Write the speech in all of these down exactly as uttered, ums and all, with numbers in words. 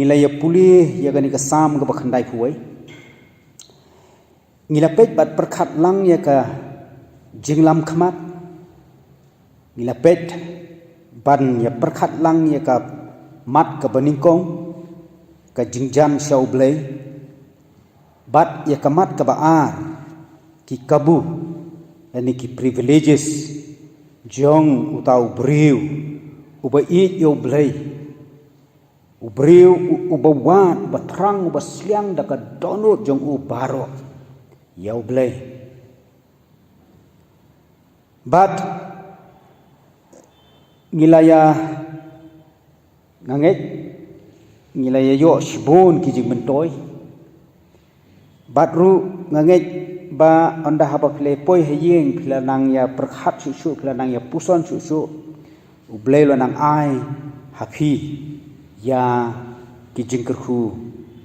Ngi la ïa pule ïa kane ka Salm kaba khyndai phew wei. Ngi la peit bad pyrkhat lang ïa ka jinglam khmat. Ngi la peit ban ïa pyrkhat lang ïa ka mat kaba nyngkong, ka jingjan sha U Blei. Bad ïa ka mat kaba ar, ki kabu, lane ki privileges jong uta u briew uba ïeit ïa U Blei. U briew u-, uba wad, uba thrang, uba sliang da ka dohnud jong u baroh ïa U Blei. Bad ngi la ïa, nga ngeit, ngi la ïa ïoh shibun ki jingmyntoi. Bad ruh nga ngeit ba ynda haba phi la poi ha ïing, phi la nang ïa pyrkhat shuh shuh, phi la nang ïa puson shuh shuh, U Blei u la nang ai ha phi ïa ki jingkyrkhu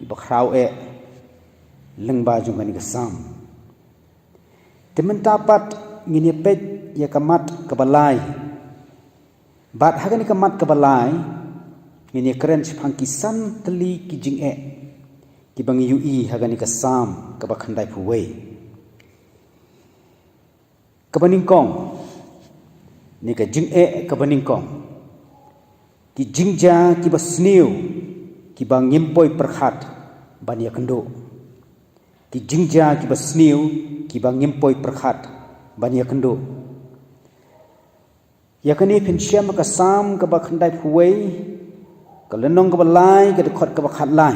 kiba khraw eh lyngba jong kane ka Salm. Te mynta pat ngin ïa peit ïa ka mat kaba lai. Bad ha kane ka mat kaba lai, ngin ïa kren shaphang ki san tylli ki jingeh kiba ngi ïohi ha kane ka Salm kaba khyndai phew wei. Kaba nyngkong, ne ka jingeh kaba nyngkong. Ki jingjia kiba sniew kiba ngim poi pyrkhat ban ïakynduh. Ki jingjia kiba sniew kiba ngim poi pyrkhat ban ïakynduh. Ïa kane phin shem ha ka Salm kaba khyndai phew wei, ka lynnong kaba lai, ka dkhot kaba khatlai.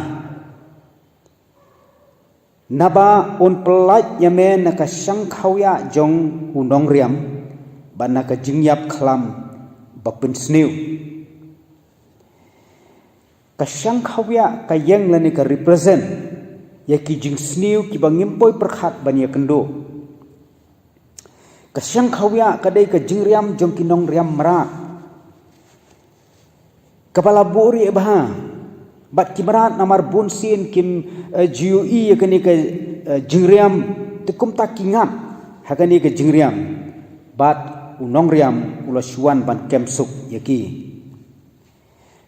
Naba un pyllait ïa me na ka shangkhawiah jong u nongriam, bad na ka jingïap khlam ba pynsniew. Ka shangkhawiah ka ïeng lane ka represent ïa ki jingsniew kiba ngim poi pyrkhat ban ïakynduh. Ka shangkhawiah ka dei ka jingriam jong ki nongriam mrad, kaba la buhrieh bha. Bad ki mrad namar bunsien kim, eh, ju ïohi ïa kane ka, eh, jingriam, te kumta ki ngat ha kane ka jingriam. Bad u nongriam u la shu wan ban kem suk ïa ki.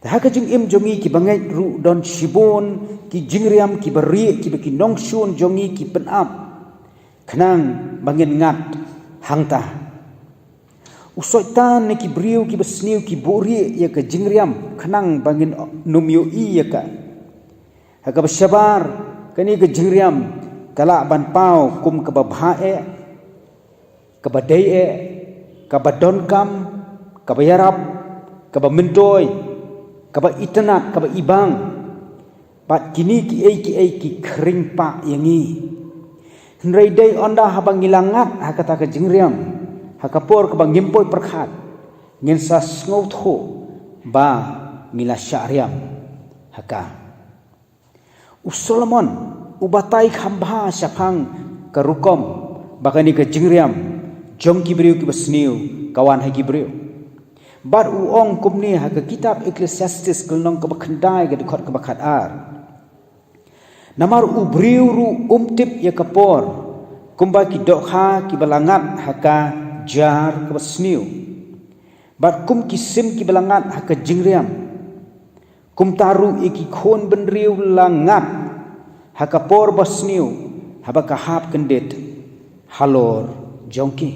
Te ha ka jingim jong ngi kiba ngeit ruh don shibun ki jingriam kiba rieh kiba ki nongshun jong ngi ki pynap khnang ba ngin ngat hangta. U Soitan ne ki briew kiba sniew ki buhrieh ïa ka jingriam khnang ba ngin nym ïohi ïa ka. Ha kaba shabar, kane ka jingriam ka lah ban paw kum kaba bha eh, kaba dei eh, kaba donkam, kaba ïarap, kaba myntoi, kaba itynnad, kaba ibang. Bad kine kiei kiei ki khring pah ïa ngi. Hynrei dei ynda haba ngi la ngat ha kata ka jingriam ha ka por kaba ngim poi pyrkhat, ngin sa sngewthuh ba ngi la shah riam ha ka. U Solomon u batai kham bha shaphang ka rukom ba kane ka jingriam jong ki briew kiba sniew ka wan ha ki briew. Bad u ong kumne ha ka kitab Ecclesiastes ka lynnong kaba khyndai ka dkhot kaba khatar. Namar u briew ruh um tip ïa ka por, kumba ki dohkha kiba la ngat ha ka jar kaba sniew. Bad kum ki sim kiba la ngat ha ka jingriam, kumta ruh ïa ki khun bynriew la ngat ha ka por ba sniew, haba ka hap kyndit halor jong ki.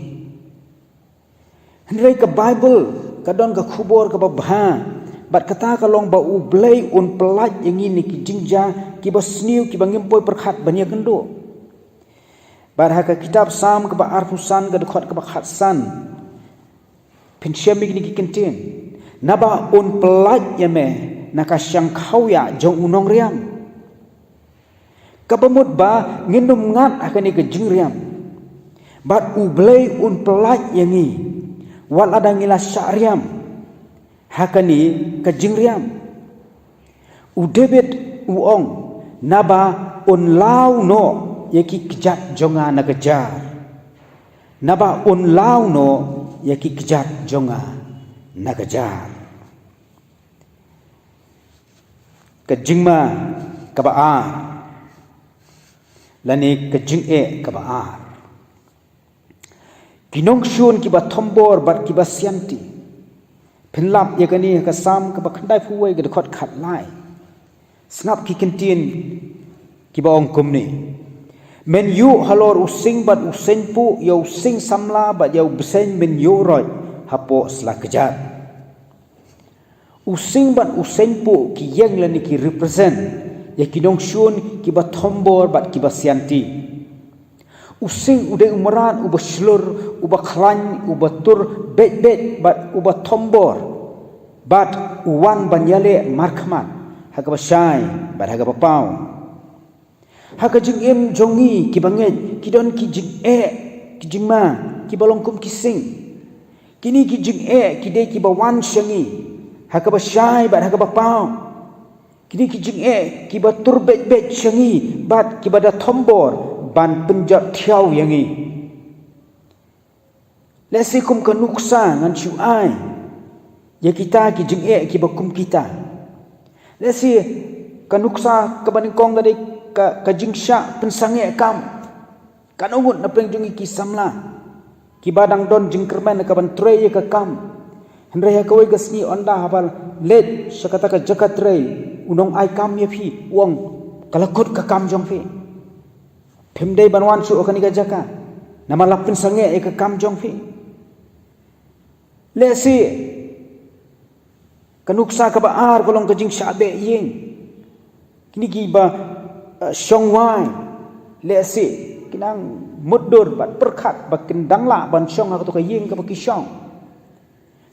Hynrei ka Baibl ka don ka khubor kaba bha, bad kata ka long ba U Blei un pyllait ïa ngi na ki jingjia kiba sniew kiba ngim poi pyrkhat ban ïakynduh. Bad ha ka kitab Salm kaba arphew san ka dkhot kaba khatsan, phin shem ïa kine ki kyntien. Naba un pyllait ïa me na ka shangkhawiah jong u nongriam. Kaba mut ba ngin nym ngat ha kane ka jingriam. Bad U Blei un pyllait ïa ngi wat lada ngi la shah riam ha kane ka jingriam. U David u ong, naba un law noh ïa ki kjat jong nga na ka jar. Naba un law noh ïa ki kjat jong nga na ka jar. Ka jingma kaba ar, lane ka jingeh kaba ar. Ki nongshun kiba thombor bad kiba sianti. Phin lap ïa kane ha ka Salm kaba khyndai phew wei ka dkhot khatlai. Sngap ki kyntien kiba ong kumne. Men ïuh halor u sing bad u seng puh, ïa u sing samla bad ïa u bseng men ïuh roit hapoh sla kjat. U sing bad u seng puh ki ïeng lane ki represent ïa ki nongshun kiba thombor bad kiba sianti. U sing u dei u mrad uba shlur, uba khlaiñ, uba tur beit beit bad uba thombor, bad u wan ban ïaleh markhmat ha kaba shai bad ha kaba paw. Ha ka jingim jong ngi kiba ngeit ki don ki jingeh, ki jingma kiba long kum ki sing. Kine ki jingeh ki dei kiba wan sha ngi ha kaba shai bad ha kaba paw. Kine ki jingeh kiba tur beit beit sha ngi bad kiba da thombor ban pynjot thiaw ïa ngi. Lehse kum ka nuksa ngan shu ai ïa kita ki jingeh kiba kum kita. Lehse ka nuksa kaba nyngkong ka dei ka, ka jingshah pynsangeh kam. Katno ngut na pdeng jong ngi ki samla kiba dang don jingkyrmen kaban trei ïa ka kam. Hynrei ha kawei ka sngi ynda haba leit sha kata ka jaka trei, u nongai kam ïa phi u ong, ka la kut ka kam jong phi. Phim dei ban wan shuh ha kane ka jaka namar la pynsangeh ïa ka kam jong phi. Lehse ka nuksa kaba ar ka long ka jingshah beh ïing. Kine kiba, eh, shong wai, lehse ki nang mutdur bad pyrkhat ba kin dang lah ban shong ha kato ka ïing kaba ki shong.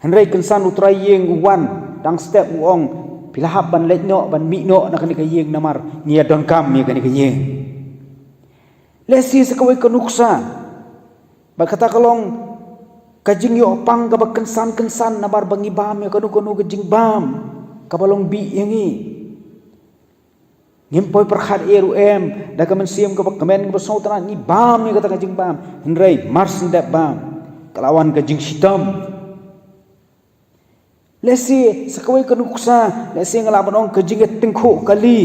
Hynrei kynsan u trai ïing u wan dang step u ong, phi la hap ban leit noh, ban mih noh na kane ka ïing namar ngi ïa donkam ïa kane ka ïing. Lehse sa kawei ka nuksa, bad kata ka long ka jingïoh pang kaba kynsan kynsan namar ba ngi bam ïa kano kano ka jingbam kaba long bih ïa ngi. Ngim poi pyrkhat eh ruh em, da ka mynsiem kaba kmen kaba sngewtynnat ngi bam ïa kata ka jingbam. Hynrei mar shu dep bam, ka la wan ka jingshitom. Lehse sa kawei ka nuksa, lehse nga lah ban ong ka jingïatyngkhuh kali.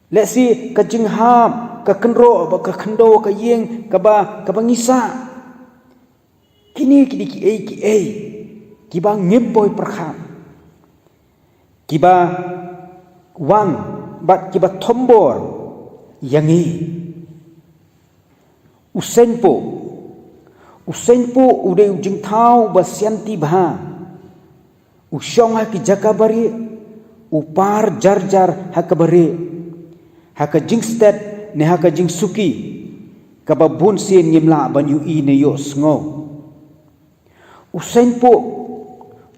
Lehse ka jinghap, ka kynroh bad ka khyndew ka ïing kaba, kaba ngi sah. Kine ki dei kiei kiei kiba ngim poi pyrkhat, kiba wan bad kiba thombor ïa ngi. U seng puh. U seng puh u dei u jingthaw ba sianti bha. U shong ha ki jaka barieh, u par jar jar ha kaba rieh, ha ka jingstet ne ha ka jingsuki, kaba bun sien ngim lah ban ïohi ne ïohsngew. U seng puh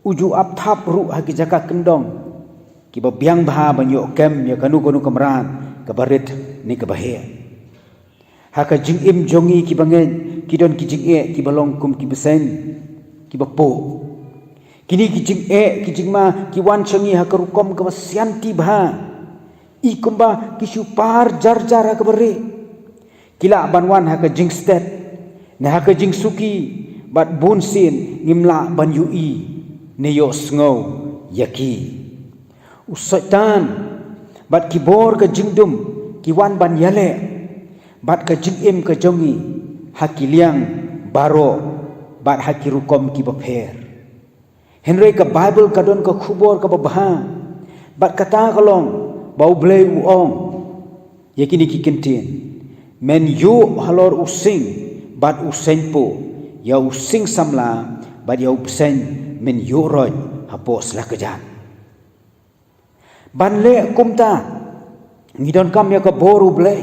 u ju ap thap ruh ha ki jaka kyndong kiba biang bha ban ïoh kem ïa kano kano ka mrad kaba rit ne kaba heh. Ha ka jingim jong ngi kiba ngeit ki don ki jingeh kiba long kum ki bseng kiba puh. Kine ki jingeh ki jingma ki wan sha ngi ha ka rukom kaba sianti bha. I kumba ki shu par jar jar ha kaba rieh. Ki lah ban wan ha ka jingstet ne ha ka jingsuki bad bun sien ngim lah ban ïohi ne ïohsngew ïa ki. U Soitan bad ki bor ka jingdum ki wan ban ïaleh bad ka jingim ka jong ngi ha ki liang baroh bad ha ki rukom kiba pher. Hynrei ka Baibl ka don ka khubor kaba bha. Bad kata ka long ba U Blei u ong ïa kine ki kyntien, men ïuh halor u sing bad u seng puh, ïa u sing samla bad ïa u bseng men ïuh roit hapoh sla kjat. Ban leh kumta ngi donkam ïa ka bor U Blei.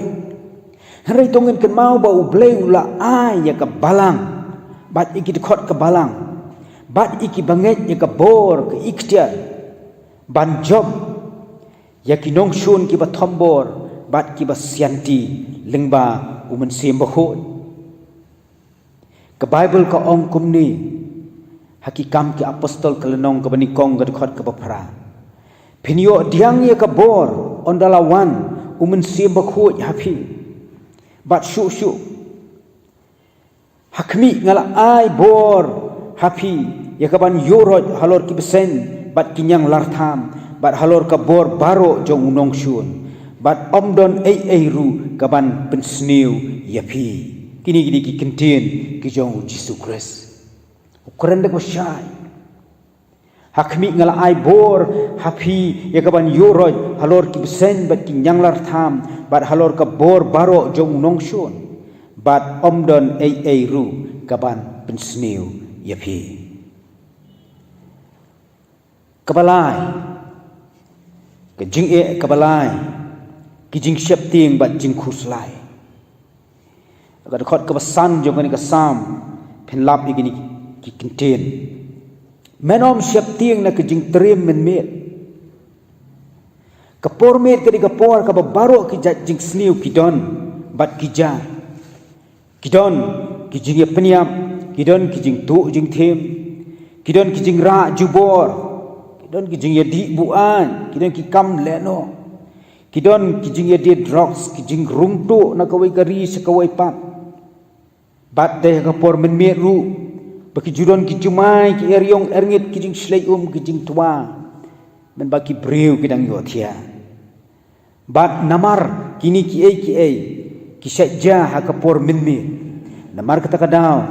Hynrei to ngin kynmaw ba U Blei u la ai ïa ka balang bad ïa ki dkhot ka balang bad ïa ki bangeit ïa ka bor ka iktiar ban jop ïa ki nongshun kiba thombor bad kiba sianti lyngba U Mynsiem Bakhuid. Ka Baibl ka ong kumne ha Ki Kam Ki Apostol ka lynnong kaba nyngkong ka dkhot kaba phra, phin ïoh pdiang ïa ka bor ynda la wan U Mynsiem Bakhuid ha phi. Bad shuh shuh ha khmih nga la ai bor ha phi ïa kaban ïuh roit halor ki bseiñ bad ki ñianglartham bad halor ka bor baroh jong u nongshun, bad ym don ei ei ruh kaban pynsniew ïa phi. Kine ki dei ki kyntien ki jong U Jisu Khrist. U kren da kaba shai. Ha khmih, nga la ai bor ha phi ïa ka ban ïuh roit halor ki bseiñ bad ki ñianglartham, bad halor ka bor baroh jong u nongshun, bad ym don ei ei ruh ka ban pynsniew ïa phi. Kaba lai, ka jingeh kaba lai, ki jingsheptieng bad jingkhuslai. Ka dkhot kaba san jong kane ka Salm, phin lap ïa kine ki kyntien. Men ym sheptieng na ka jingtriem mynmiet. Ka por miet ka dei ka por kaba baroh ki jait jingsniew ki don bad ki jia. Ki don ki jingïapynïap, ki don ki jingtuh jingthim, ki don ki jingrah jubor, ki don ki jingïadih buaid, ki don ki kam lehnoh, ki don ki jingïadie drugs, ki jingrung tuh na kawei ka ri sha kawei pat. Bad dei ha ka por mynmiet ruh ba ki ju don ki jumai, ki eriong erngit, ki jingshlei um, ki jingtwa, mynba ki briew ki dang ïohthiah. Bad namar kine kiei kiei ki shait jia ha ka por mynmiet, namar kata ka daw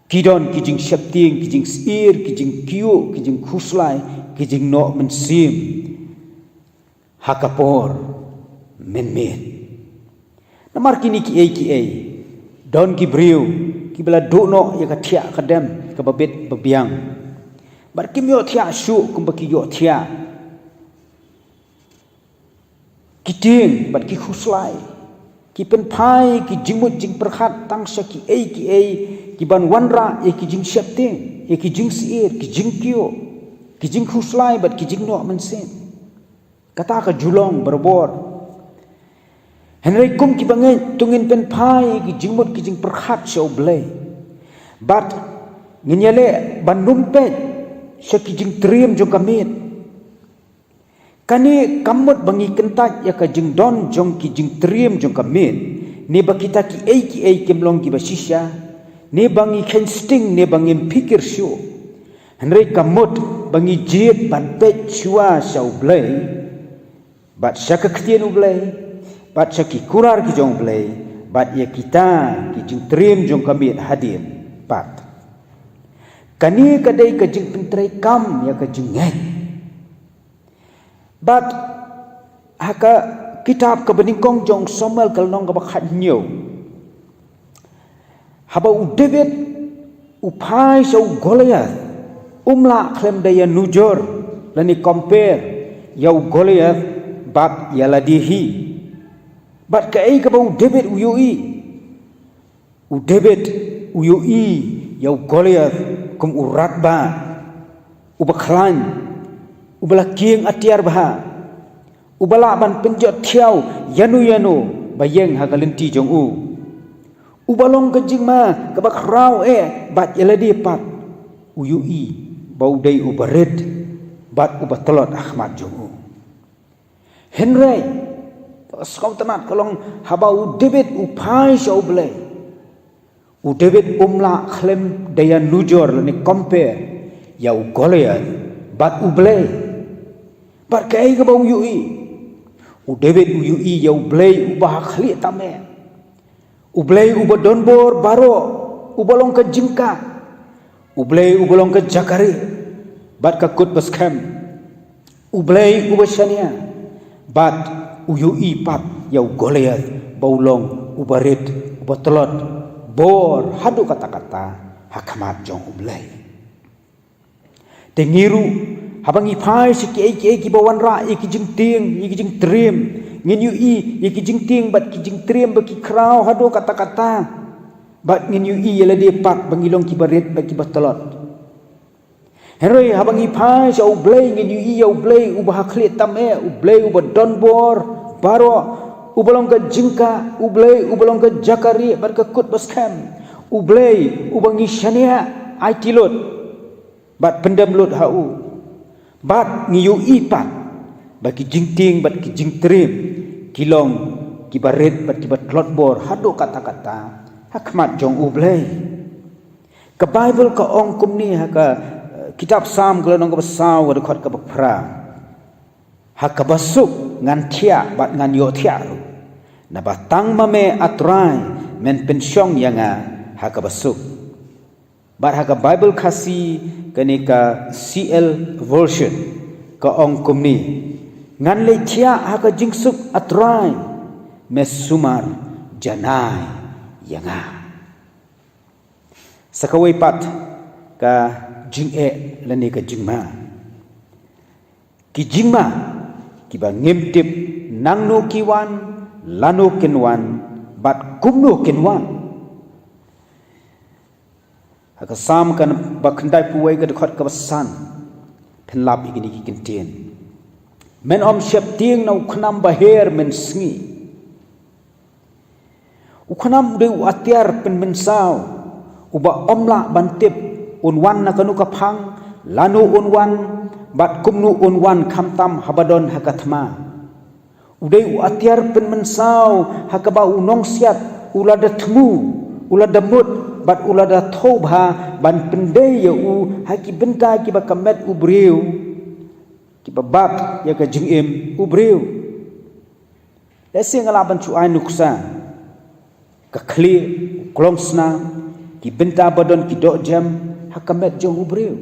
ki don ki jingsheptieng, ki jingsyier, ki jingkyiuh, ki jingkhuslai, ki jingnoh mynsiem ha ka por mynmiet. Namar kine kiei kiei, don ki briew kiba la duh noh ïa ka thiah ka dem kaba bit ba biang, bad kim ïohthiah shuh kumba ki ïohthiah. Ki tieng bad ki khuslai, ki pynphai ki jingmut jingpyrkhat tang sha kiei kiei ki ban wanrah ïa ki jingsheptieng, ïa ki jingsyier, ki jingkyiuh, ki jingkhuslai bad ki jingnoh mynsiem. Kata ka ju long barabor. Hynrei kum kiba ngeit, to ngin pynphai ïa ki jingmut ki jingpyrkhat sha U Blei, bad ngin ïaleh ban ym peit sha ki jingtriem jong ka miet. Kane kam mut ba ngi kyntait ïa ka jingdon jong ki jingtriem jong ka miet, ne ba kita kiei kiei kim long kiba shisha, ne ba ngi kheiñ sting, ne ba ngim phikir shuh. Hynrei kam mut ba ngi jied ban peit shuwa sha U Blei, bad sha ka ktien U Blei, bad sha ki kurar ki jong U Blei, bad ïa kita ki jingtriem jong ka miet hadien pat. Kane ka dei ka jingpyntreikam ïa ka jingngeit. Bad ha ka kitab kaba nyngkong jong Samuel ka lynnong kaba khathynñiew, haba u David u phai sha u Goliath, um lah khlem da ïanujor lane compare ïa u Goliath bad ïa lade hi. Bad kaei kaba u David u ïohi? U David u ïohi ïa u Goliath kum u radbah, uba khlaiñ, uba la kieng atiar bha, uba lah ban pynjot thiaw ïano ïano ba ïeng ha ka lynti jong u, uba long ka jingma kaba khraw eh bad ïa lade pat u ïohi ba u dei uba rit bad uba tlot ha khmat jong u. Hynrei kaba sngewtynnat ka long, haba u David u phai sha U Blei, u David um lah khlem da ïanujor lane compare ïa u Goliath bad U Blei. Bad kaei kaba u ïohi? U David u ïohi ïa U Blei uba ha khlieh tam eh, U Blei uba don bor baroh, uba long ka jingkah, U Blei uba long ka jaka rieh bad ka kut ba skhem, U Blei uba shaniah. Bad u ïohi pat ïa u Goliath ba u long uba rit, uba tlot bor haduh katta katta ha khmat jong U Blei. Te ngi ruh, haba ngi phai sha kiei kiei kiba wanrah ïa ki jingtieng, ïa ki jingtriem, ngin ïohi ïa ki jingtieng bad ki jingtriem ba ki khraw haduh katta katta, bad ngin ïohi ïa lade pat ba ngi long kiba rit bad kiba tlot. Hynrei haba ngi phai sha U Blei, ngin ïohi ïa U Blei uba ha khlieh tam eh, U Blei uba don bor baroh, uba long ka jingkah, U Blei uba long ka jaka rieh bad ka kut ba skhem, U Blei uba ngi shaniah aiti lut bad pyndem lut ha u. Bad ngi ïohi pat ba ki jingtieng bad ki jingtriem ki long kiba rit bad kiba tlot bor haduh katta katta ha khmat jong U Blei. Ka Baibl ka ong kumne ha ka, eh, kitab Salm ka lynnong kaba saw, ka dkhot kaba phra: Ha kaba suk ngan thiah bad ngan ïohthiah ruh, naba tang ma me, A Trai, men pynshong ïa nga ha kaba suk. Bad ha ka Bible Khasi kane ka C L version ka ong kumne: Ngan leit thiah ha ka jingsuk A Trai, me sumar janai ïa nga. Sa kawei pat ka jingeh lane ka jingma. Ki jingma kiba ngim tip nangno ki wan, lano kin wan, bad kumno kin wan. Ha ka Salm kaba khyndaiphew wei ka dkhot kaba san, pynlap ïa kine ki kyntien: Men ym sheptieng na u khnam baher mynsngi. U khnam u dei u atiar pynmynsaw, uba ym lah ban tip un wan na kano ka phang, lano un wan, bad kumno un wan khamtam haba don ha ka thma. U dei u atiar pynmynsaw ha kaba u nongsiat u la da thmu, u la da mut, bad u la da thew bha ban pyndei ïa u ha ki bynta kiba ka met u briew, kiba bat ïa ka jingim u briew. Lehse nga lah ban shu ai nuksa, ka khlieh, u klongsnam, ki bynta ba don ki dohjem ha ka met jong u briew.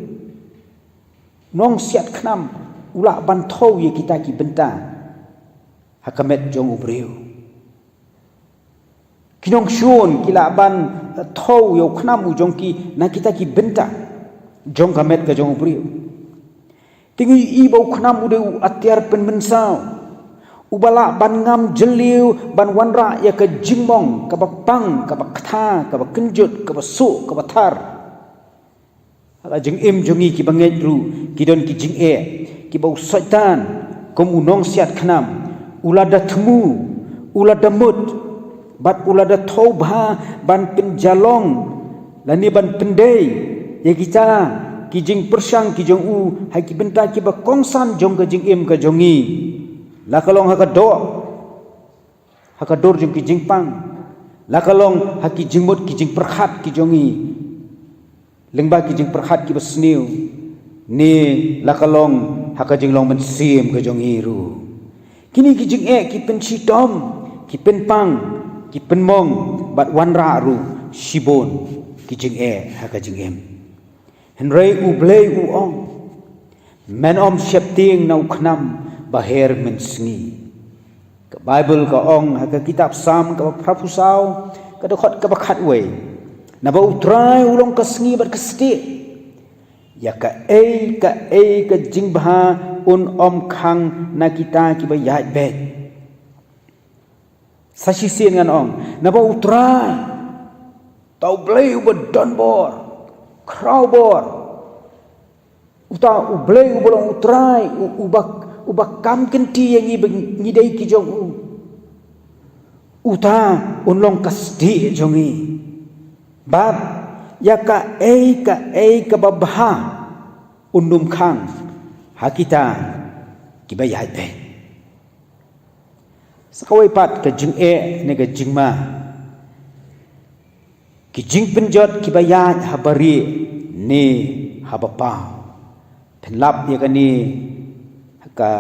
Nongsiat khnam u lah ban thew ïa kita ki bynta ha ka met jong u briew. Ki nongshun ki lah ban, eh, thew ïa u khnam u jong ki na kita ki bynta jong ka met ka jong u briew. Te ngi ïohi ba u khnam u dei u atiar pynmynsaw, uba lah ban ngam jylliew ban wanrah ïa ka jingmong kaba pang, kaba kata, kaba kynjut, kaba suk, kaba thar. Ha ka jingim jong ngi kiba ngeit ruh ki don ki jingeh kiba u Soitan, kum u nongsiat khnam, u la da thmu, u la da mut, bad u la da thew bha ban pynjalong lane ban pyndei ïa kita ki jingpyrshang ki jong u ha ki bynta kiba kongsan jong ka jingim ka jong ngi, la ka long ha ka doh, ha ka dur jong ki jingpang, la ka long ha ki jingmut ki jingpyrkhat ki jong ngi, lyngba ki jingpyrkhat kiba sniew, ne la ka long ha ka jinglong mynsiem ka jong ngi ruh. Kine ki jingeh ki pynshitom, ki pynpang, ki pynmong, bad wanrah ruh shibun ki jingeh ha ka jingim. Hynrei U Blei u ong: Men ym sheptieng na u khnam baher mynsngi. Ka Baibl ka ong ha ka kitab Salm kaba phraphew saw, ka dkhot kaba khatwei: Naba U Trai u long ka sngi bad ka stieh, ïa kaei kaei ka jingbha un ym khang na kita kiba ïaid beit. Sa shisien ngan ong, naba U Trai, uta U Blei uba don bor, khraw bor, uta U Blei uba long U Trai, u-, uba, uba kam kynti ïa ngi ba ngi dei ki jong u, uta un long ka stieh jong ngi. Bad ïa kaei kaei kaba bha un ym khang ha kita kiba ïaid beit. Sa kawei pat ka jingeh ne ka jingma: ki jingpynjot kiba ïaid haba rieh ne haba paw. Pynlap ïa kane ha ka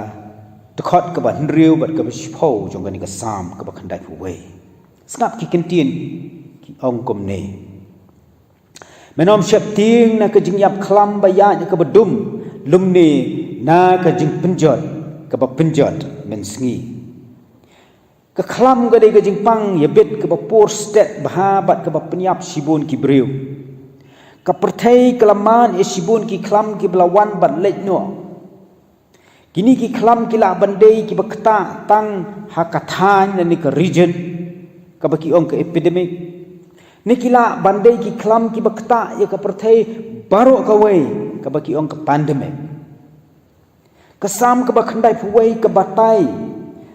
dkhot kaba hynriew bad kaba shiphew jong kane ka Salm kaba khyndai phew wei. Sngap ki kyntien, ki ong kumne: Men ym sheptieng na ka jingïap khlam ba ïaid ha kaba dum, lymne na ka jingpynjot kaba pynjot mynsngi. Ka khlam ka dei ka jingpang ïabit kaba pur stet bha bad kaba pynïap shibun ki briew. Ka pyrthei ka la mad ïa shibun ki khlam kiba la wan bad leit noh. Kine ki khlam ki lah ban dei kiba ktah tang ha ka thaiñ lane ka region kaba ki ong ka epidemic, ne ki lah ban dei ki khlam kiba ktah ïa ka pyrthei baroh kawei kaba ki ong ka pandemic. Ka Salm kaba khyndai phew wei ka batai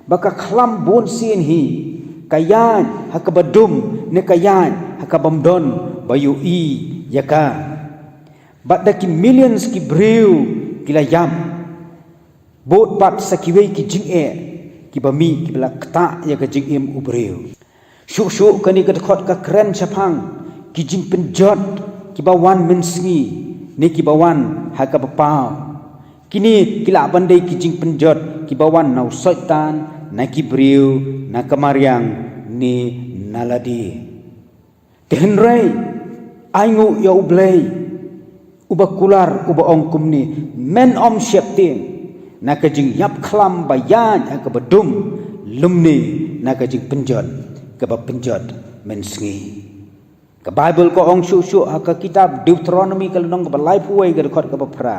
ba ka khlam bun sien hi ka ïaid ha kaba dum ne ka ïaid ha ka bym don ba ïohi ïa ka. Bad da ki millions ki briew ki la ïap. Bud pat sa kiwei ki jingeh kiba mih kiba la ktah ïa ka jingim u briew. Shuh shuh kane ka dkhot ka kren shaphang ki jingpynjot kiba wan mynsngi ne kiba wan ha kaba paw. Kine ki lah ban dei ki jingpynjot kiba wan na u Soitan, na ki briew, na ka mariang ne na lade. Te hynrei Ai nguh ïa U Blei uba kular, uba ong kumne: Men ym sheptieng na ka jingïap khlam ba ïaid ha kaba dum, lymne na ka jingpynjot kaba pynjot mynsngi. Ka Baibl ka ong shuh shuh ha ka kitab Deuteronomi ka lynnong kaba laiphew wei ka dkhot kaba phra: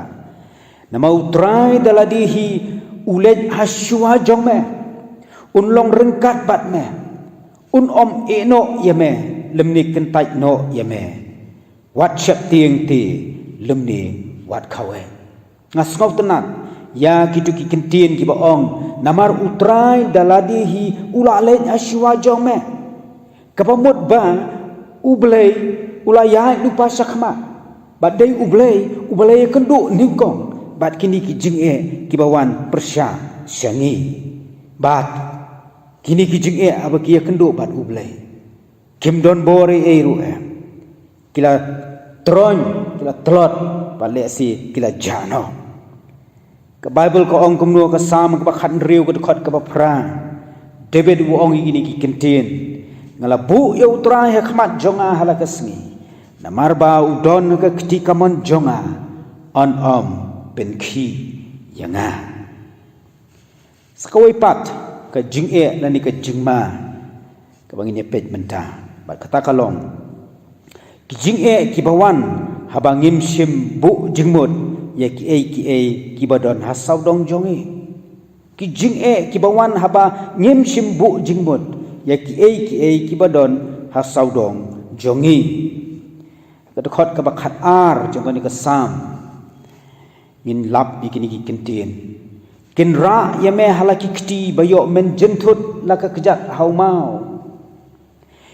Namar U Trai da lade hi u leit ha shuwa jong me, un long ryngkat bad me, un ym ïeh noh ïa me, lymne kyntait noh ïa me. Wat sheptieng te, lymne wat khawe. Nga sngewtynnat ïa kito ki kyntien kiba ong: Namar U Trai da lade hi u la leit ha shuwa jong me. Kaba mut ba U Blei u la ïaid lypa sha khmat, bad dei U Blei uba la ïakynduh nyngkong, bad kine ki jingeh kiba wan pyrshah sha ngi, bad kine ki jingeh haba ki ïakynduh bad U Blei, kim don bor ei ei ruh em. Ki la troiñ, ki la tlot, bad lehse ki la jah noh. Ka Baibl ka ong kumno, ka Salm kaba khathynriew ka dkhot kaba phra: David u ong ïa kine ki kyntien: Nga la buh ïa U Trai ha khmat jong nga ha la ka sngi, namar ba u don ha ka kti kamon jong nga, un ym pynkhih ïa nga. Sa kawei pat ka jingeh lane ka jingma kaba ngin ïa peit mynta, bad kata ka long ki jingeh kiba wan haba ngim shym buh jingmut ïa kiei kiei kiba don ha sawdong jong ngi. Ki jingeh kiba wan haba ngim shym buh jingmut ïa kiei kiei kiba don ha sawdong jong ngi. Ka dkhot kaba khatar jong kane ka Salm, ngin lap ïa kine ki kyntien: Kin rah ïa me ha la ki kti, ba ïoh men jynthut la ka kjat ha u maw.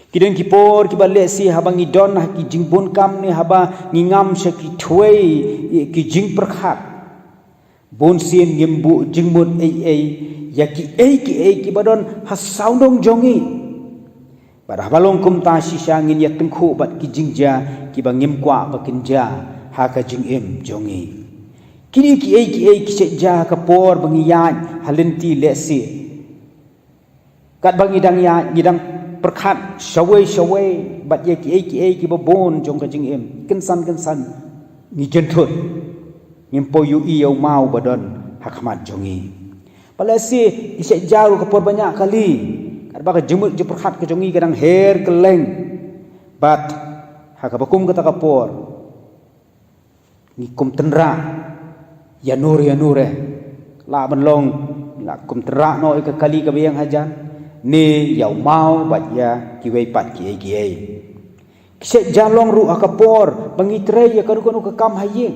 Ki don ki por kiba lehse haba ngi don ha ki jingbun kam ne haba ngi ngam sha ki thwei, ki jingpyrkhat, bun sien ngim buh jingmut ei ei ïa kiei kiei kiba don ha sawdong jong ngi. Bad haba long kumta, shisha ngin ïa tyngkhuh bad ki jingjia kiba ngim kwah ba kin jia ha ka jingim jong ngi. Kine kiei kiei ki shait jia ha ka por ba ngi ïaid ha lynti lehse. Katba ngi dang ïaid, ngi dang pyrkhat shawei shawei bad ïa kiei kiei kiba bun jong ka jingim, kynsan kynsan ngi jynthut, ngim pat ïohi ïa u maw ba don ha khmat jong ngi. Bad lehse ki shait jia ruh ka por ba ñiah kali, katba ka jingmut jingpyrkhat ka jong ngi ka dang her kylleng. Bad ha kaba kum kata ka por, ngi kum tynrah ïanur ïanur eh. Lah ban long, lah kum tynrah noh ïa ka kali kaba ïeng hajan, ne ïa u maw bad ïa kiwei pat kiei kiei. Ki shait jia long ruh ha ka por ba ngi trei ïa kano kano ka kam ha ïing.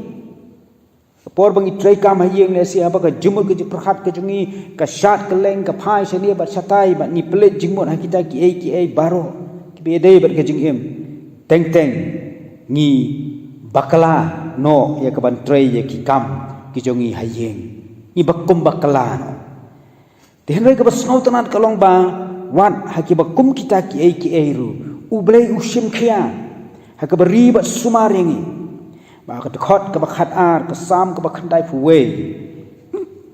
Ka por ba ngi trei kam ha ïing, lehse haba ka jingmut ka jingpyrkhat ka jong ngi ka shad kylleng, ka phai shane bad shatai, bad ngi pynleit jingmut ha kita kiei kiei baroh kiba ïadei bad ka jingim. Teng teng ngi bakla noh ïa kaban trei ïa ki kam ki jong ngi ha ïing. Ngi ba kum bakla noh. Te hynrei kaba sngewtynnat ka long ba wat ha kiba kum kita kiei kiei ruh U Blei u shim khia ha kaba ri bad sumar ïa ngi. Ba ha ka dkhot kaba khatar ka Salm kaba khyndaiphew wei,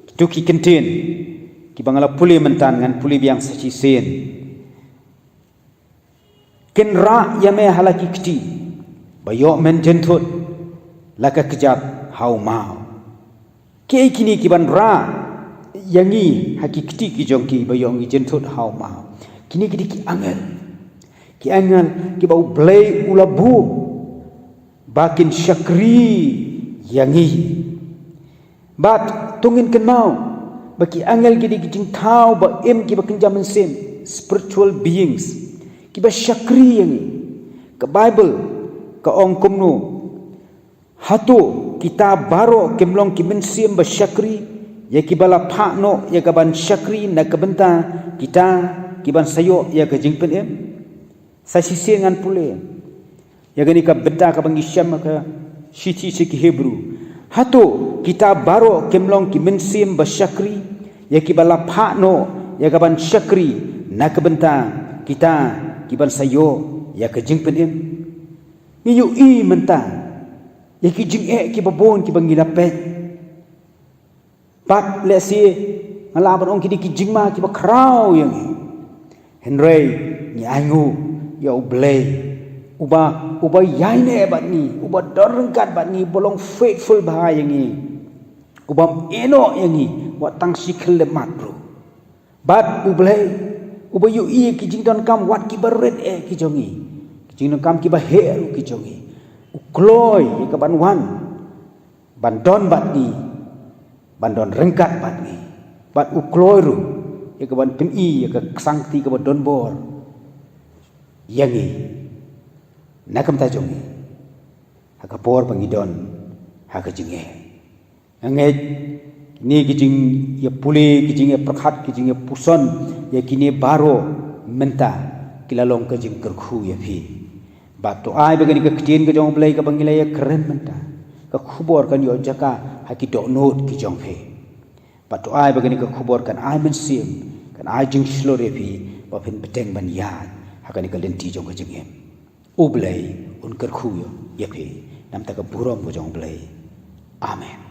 kito ki kyntien kiba nga la pule mynta, ngan pule biang sa shisien. Kin rah ïa me ha la ki kti, ba ïoh men jynthut la ka kjat ha u maw. Kiei kine kiban rah ïa ngi ha ki kti ki jong ki ba ïoh ngi jynthut ha u maw? Kine ki dei ki angel. Ki angel kiba U Blei u la buh ba kin shakri ïa ngi. Bad to ngin kynmaw ba ki angel ki dei ki jingthaw ba im kiba kynja mynsiem, spiritual beings, kiba shakri ïa ngi. Ka Baibl ka ong kumno: Hato kita baroh kim long ki mynsiem ba shakri ïa kiba la phah noh ïa kaban shakri na ka bynta kita kiban sa ïoh ïa ka jingpynim? Sa shisien ngan pule ïa kane ka bynta kaba ngi shem ha ka shithi sha ki Hebru. Hato kita baroh kim long ki mynsiem ba shakri ïa kiba la phah noh ïa kaban shakri na ka bynta kita kiban sa ïoh ïa ka jingpynim? Ngi ïohi mynta ïa ki jingeh kiba bun kiba ngi la peit. Bad lehse nga lah ban ong ki dei ki jingma kiba khraw ïa ngi. Hynrei ngi ainguh ïa U Blei Uba, uba ïaineh bad ngi, uba don ryngkat bad ngi, uba long faithful bha ïa ngi. Uba ïehnoh ïa ngi wat tang shi khyllipmat ruh. Bad U Blei, uba ïohi ïa ki jingdonkam wat kiba rit eh ki jong ngi, ki jingdonkam kiba heh ruh ki jong ngi. U kloi ïa ka ban wan ban don bad ngi, ban don ryngkat bad ngi. Bad u kloi ruh ïa ka ban pyni ïa ka ksangkti kaba don bor ïa ngi na ka bynta jong ngi ha ka por ba ngi don ha ka jingeh. Nga ngeit kine ki jingïapule, ki jingïapyrkhat, ki jingïapuson ïa kine baroh mynta ki la long ka jingkyrkhu ïa phi. Bad to ai ba kane ka ktien ka jong U Blei kaba ngi la ïakren mynta, ka khubor kan ïoh jaka ha ki dohnud ki jong phi. Bad to ai ba kane ka khubor kan ai mynsiem, kan ai jingshlur ïa phi ba phin bteng ban ïaid ha kane ka lynti jong ka jingim. U Blei un kyrkhu ïa phi. Na ka bynta ka burom ka jong U Blei. Amen.